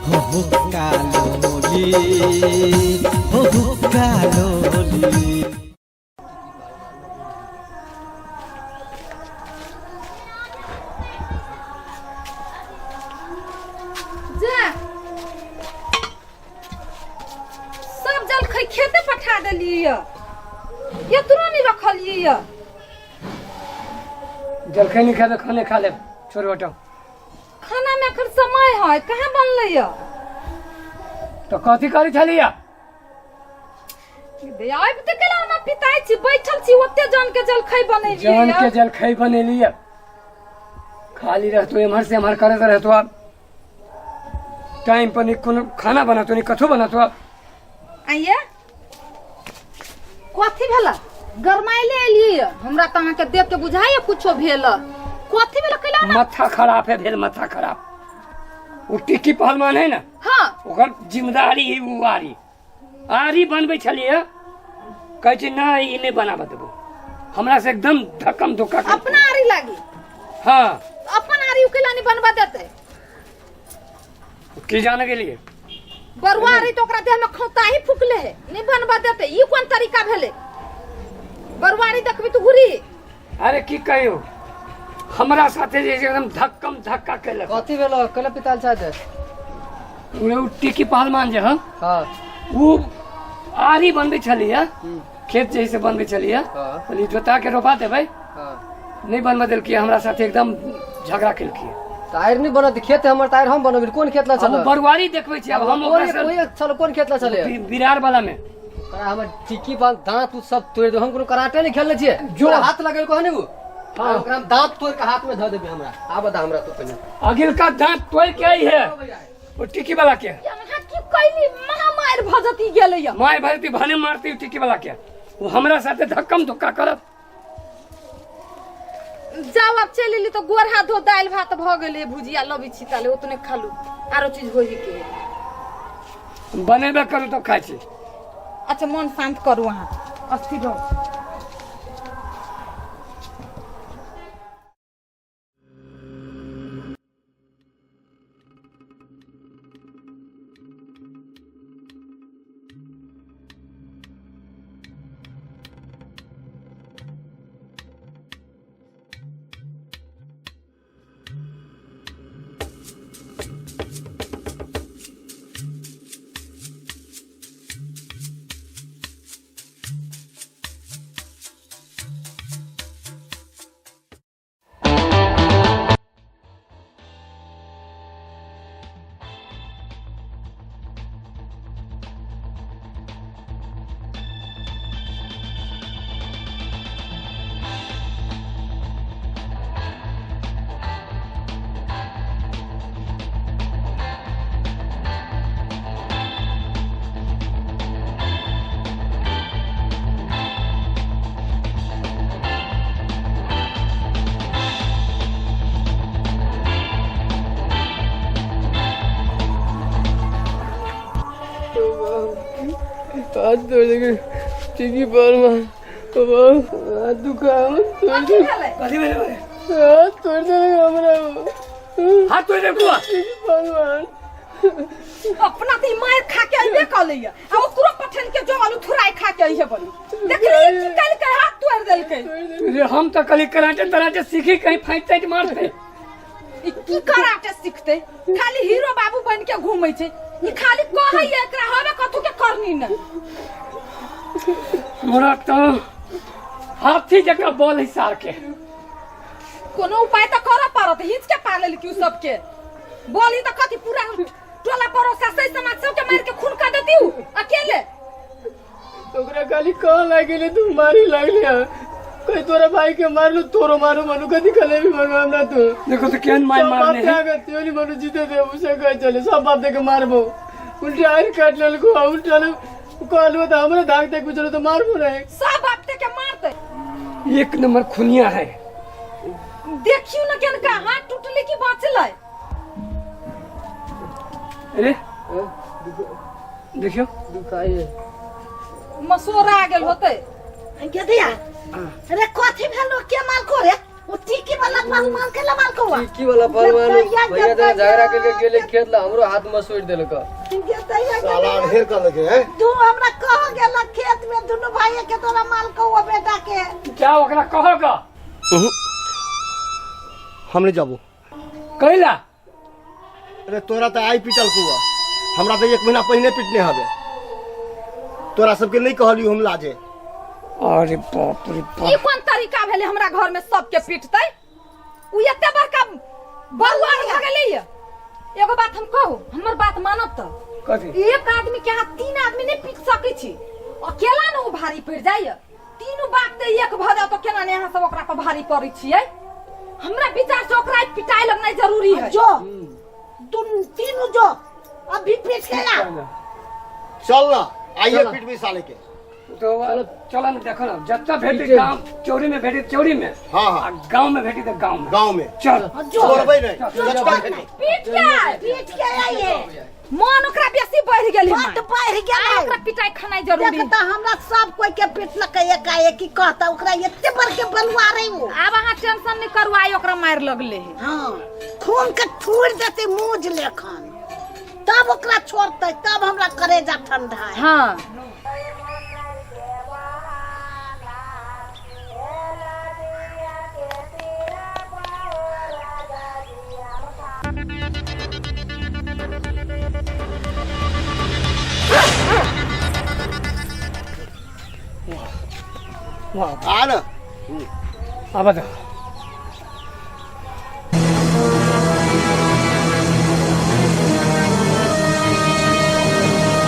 हो हुक्का लोली, हो हुक्का लोली। जा, सब जलखै खेते पठा देलियै यऽ, एतनो नहि रखलियै यऽ। जलखै नहीं खेबे, खाने खा लेब, छोड़ हटाओ। खाना में एखन समय है, कहाँ बनलै यऽ? तो कथी करै छलियै? आबि तऽ केला ओना पिताइ छी, बैठल छी, ओते जन के जलखै बनेलियै। जान यऽ। के जलखै बनेलियै, खाली रहतो एम्हर से एम्हर करैत रहतो, आब टाइम पर नहीं कोनो खाना बनातो, नहीं कथो बनातो आब। आइये, कथी भेल? गरमाइले एलियै यऽ। हमरा तऽ अहाँके देख के बुझाइए कुछो भेल। कथी भेल कैला ना? माथा खराब है भेल, माथा खराब। ओ टिक्की पहलवान है ना? हाँ। ओकर जिम्मेदारी है ओ आरी आरी बनबै छलियै, कहै छै नहि, ई नहि बनाबऽ देबो हमरा से, एकदम धक्कम धुक्का कर। अपना आरी लागी? हाँ। अपन आरी उकेला नहीं बनवा देते? की जाने के लिए। बरुआ आरी तो ओकरा देह में खौता ही फुकले है, नहीं बनवा देते, ई कोन तरीका भेले? बरुआ आरी देखबी तो घुरी। अरे की कहियो, हमरा साथे जे छै एकदम धक्कम धक्का केलक। कथी भेलो? केना पिताल छाते? ओ टिकी पहलवान जे हँ। हाँ। ओ आरी बनबै छलियै, खेत जे है से बनबै छलियै। हाँ। कहलियै जोता के रोपा देबै। हाँ। नहि बनबऽ देलकै, हमरा साथे एकदम झगड़ा केलकै। तऽ आरि नहि बनत? खेत हमर तऽ आरि हम बनबै, कोन खेत ला आब चल? ओ बरुआरी देखबै छी आब हम ओकरा से। कोन चल, कोन खेत ला चले? बिरार वाला में। ओकरा हमर टिकी पर दांत उत सब तोड़ि देब। हम कोनो कराटे नहि खेलने छियै। जो। ओकरा हाथ लगेलको हन उ। हाँ। ओकरा हम दांत तोड़ के हाथ में धऽ देबै। हमरा आब बता हमरा तो पहिने। अगिलका दांत तोड़ के आई है ओ टिकी वाला के। यहाँ की कैली? महामारि भऽ जती गेलै यऽ। माय भरती भने मारती टिकी वाला के, वो हमरा साथे धक्कम धुक्का करत। जाउ, आब चलि एली तऽ गोर हाथ धो, दालि भात भऽ गेलै, भुजिया लबै छी, ताले ओतने खालू, आरो चीज होइ के है। बनेबे करू तब खाइ छी। अच्छा, मन शांत करू, अहाँ अस्थिर रहू। हाथ तोड़ देंगे टिकी पर मां बाबा, हाथ दुखा तोड़। कथी भेलै? कथी भेलै? हाथ तोड़ देंगे हमरा। हाथ तोड़ दे बुआ। टिकी पहलवान। अपना तऽ ई मारि खा के अइबे कऽ लैया आ ओकरो पठेल के जो आलू थुराइ खा के अइहे बनी। देखलियै की केलकै? हाथ तोड़ि देलकै। रे, हम तऽ कहली कराटे तराटे सीखी, कहीं फाइट ताइट मारते। ई की कराटे सिखतै? खाली हीरो बाबू बन के घूमै छै ई। खाली कहैया, एकरा हवे कथू के करनी ने। हमरा तऽ हाथी जकाँ बल है सार के। कोनो उपाय तऽ करऽ पड़त। हिच के पालल क्यू सबके बोली तऽ कथी पूरा टोला पड़ोसा से समाज सबके मार के खून कर देती हूँ अकेले। ओकरा खाली कह लागेले तू मारी लागले हँ। कहीं तोरा भाई के मारलू तोरो मारू मनु, कथी कले भी मनु हमरा तू। देखो तो केहन मार सब बाप मारने है। के आगे नहीं मनु जीते थे, उसे कहे चले सब बाप देके मारबो। उल्टे आयर काट लेलको आ उल्टा कहलू तो हमरा धाक देख चलो तो मारबो नहीं। सब बाप के मारते। एक नंबर खुनिया है। देखियो न केनका हाथ टूटले की बचलै। अरे देखियो। दुखाई मसोरा गेल होते। गेदिया रे, कथी भेलो? के माल को रे? वो टिकी वाला पहलवान के लमाल को टिक्की वाला पहलवान जतैया, भैया तने झगड़ा करके गेले खेत ला हमरो हाथ में सोइट देलक। साला ढेर कर लगे हैं। तू हमरा कह गेला खेत में दुनू भाई के तोरा माल को बेटा के। जाओ ओकरा कहो का। हम नहीं जाबो। कैला? अरे तोरा तो आई पिटल कुआ, हमरा तो एक महीना पहले पिटने हवे। तोरा सबके नहीं कहलियो हम लाजे। अरे बाप रे बाप, ई कोन तरीका भेलै हमरा घर में सबके पिटतै? उ एते बड़का बरुआर भऽ गेलै। एगो बात हम कहू, हमर बात मानब तऽ? कथी? एक आदमी के हाथ 3 आदमी नहीं पीट सकै छी, अकेला ने उ भारी पड़ जाइए। तीनू बात ते एक भऽ जाओ तो केना ने अहाँ सब ओकरा पर भारी पड़ै छियै? हमरा विचार से ओकरा पिटाइ लगनाइ जरूरी है। जो तीनू जो अभी पीट के ला। चल ना आइए पीट भी साले के। तो चल ना देखो ना, जत्ता भेटी गांव चोरी में भेटी चोरी में, हाँ हाँ, गांव में भेटी तो गांव में, गांव में। चल छोड़बै नहीं, पीट के आय, पीट के आइए। मन ओकरा बेसी बढ़ गेल, बड बढ़ गेल, ओकरा पिटाई खानाइ जरूरी। देखता हमरा सब कोई के पिटलक एकाएक कहता ओकरा एते बड़ के बलुआ रही वो। आब अहाँ टेंशन नहीं करू, आइ ओकरा मारि लगले है। हाँ, खून के थूर देते मूज लेखन, तब ओकरा छोड़ते, तब हमरा करेजा ठंडा है। हाँ वाह, आ ना आबा दो।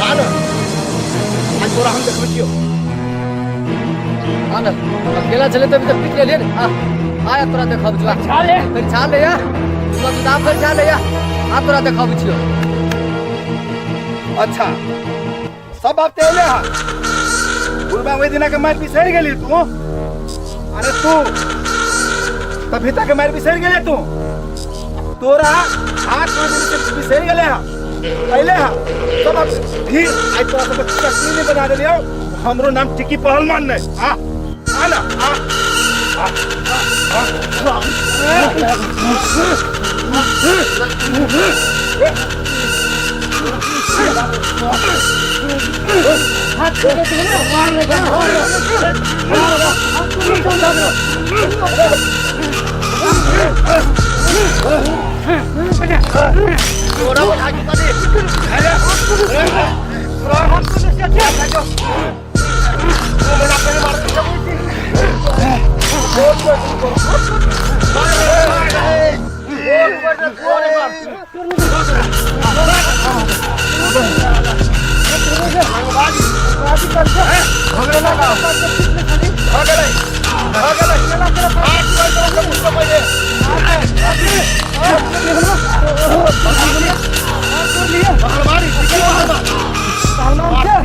आ ना, आज तोरा हम देखबै छियौ। आ ना, अकेला चले तभी तो पीट ले ले। आ आया तोरा देखब छौ। छाले फिर छाले या तू फिर छाले या, आ तोरा देखब छियौ। अच्छा सब बात ते हा बुढ़बा ओहि दिना के मारि बिसरि गेली तू। अरे तू तभिता के मारि बिसरि गेले तू, तोरा हाथ में बिसरि गेले हा अइले हा सब अब फिर आई तोरा सब चटनी नहीं बना देलियौ। हमरो नाम टिक्की पहलवान नहीं। आ आ ना आ आ आ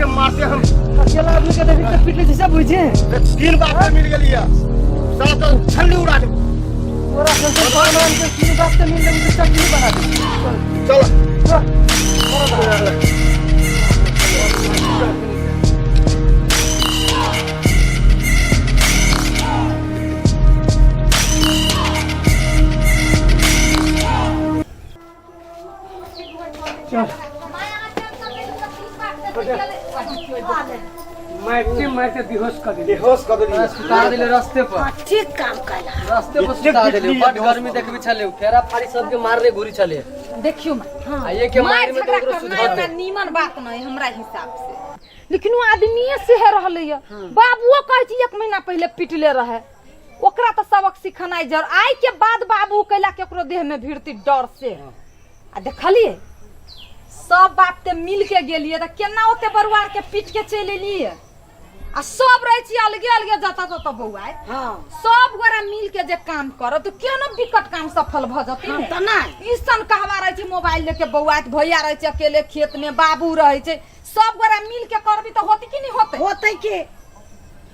मारते हम अकेला आदमी के देखी तो पीटले जैसा बुझे। तीन बाप से मिल गेली है, साला तो छल्ली उड़ा दे। तोरा सबसे पहलवान के तीन बाप से मिल लेबू तो चटनी बना दे। चल चल मारते मारते बेहोश कर दे, बेहोश कर देली। सुता देले रास्ते पर। ठीक काम कैला, रास्ते पर सुता देले। बड गर्मी देखबी छले, फेरा फाड़ी सबके मारने घुरी छले। देखियो मां, आ ये के मार में तो ओकरो सुधरते नीमन बात नहीं हमरा हिसाब से, लेकिन वो आदमीए से है रहले। बाबुओ कहै छी एक महीना पहले पिटले रहे, ओकरा तो सबक सिखनाइ जर। आइ के बाद बाबू कैला के ओकरो देह में भिड़ती डर से। आ देखलिए सब बाप ते मिल के गेलिए त केना ओते बरुआर के पीट के चलि एलिए। आ सब रहै छी अलगे अलगे जतऽ ततऽ बौआइ। हाँ सब गोरा मिल के जे काम करत तो केना विकट काम सफल भऽ जतै ने। तऽ नहि ई सन कहवा रहै छै मोबाइल लेके बौआइत, भैया रहै छै अकेले खेत में, बाबू रहै छै, सब गोरा मिल के करबी तऽ होतै कि नहि होतै? होतै की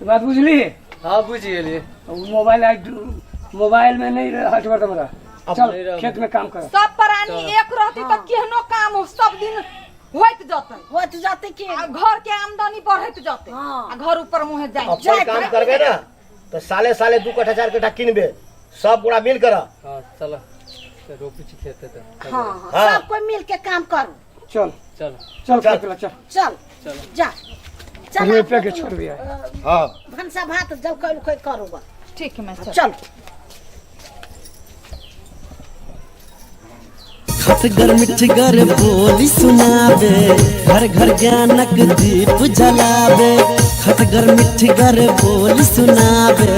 बात बुझली? हाँ बुझ गेलिए। मोबाइल मोबाइल में नहीं हटबर तुम्हारा। चल खेत में काम कर। सब प्राणी एक रहती तऽ केहनो काम सब दिन होइत जतै, होइत जतै की, आ घर के आमदनी बढ़ैत जतै, हाँ। आ घर ऊपर मुहे जाय। अपन काम करबे ना तो साले साले 2 कट्ठा 4 कट्ठा किनबे, सब गोरा मिल कर हाँ चल रोपी छी खेत तऽ हाँ हाँ। सब कोई मिल के काम करू चल चल चल चल। खेत ला चल चल जा चल रोपे के छोड़बे आइ। हाँ भनसा भात जलखै उलखै करू बा। ठीक है मैं चल चल खटगर मिठगर बोली सुनाबे, घर घर ज्ञानक दीप जलाबे। खटगर मिठगर बोली सुनाबे,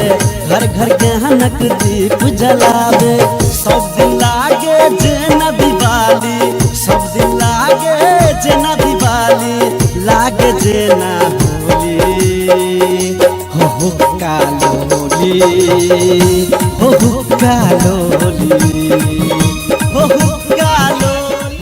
घर घर ज्ञानक दीप जलाबे। सब दिन लागे जेना दिवाली, सब दिन लागे जेना दिवाली, लागे जेना होली। हो हो कालोली, हो हो कालोली, हो हो।